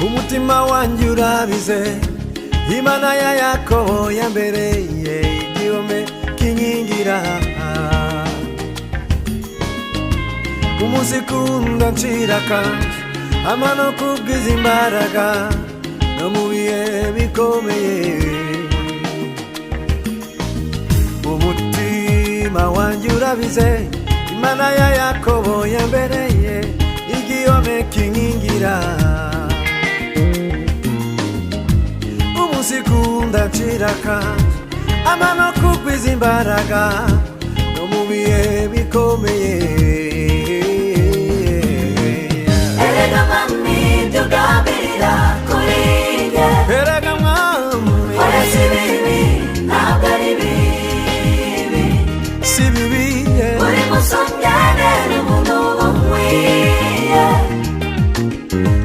Umutima wanjye urabize, Imana ya Yakobo yambereye igihome kinkingira. Umunsi kunda nciraka amano kubwiza imbaraga no mu bihe bikomeye. Umutima wanjye urabize, Imana ya Yakobo yambereye igihome kinkingira. Umunsi kunda nciraka amano kugwiza imbaraga no mu bihe bikomeye.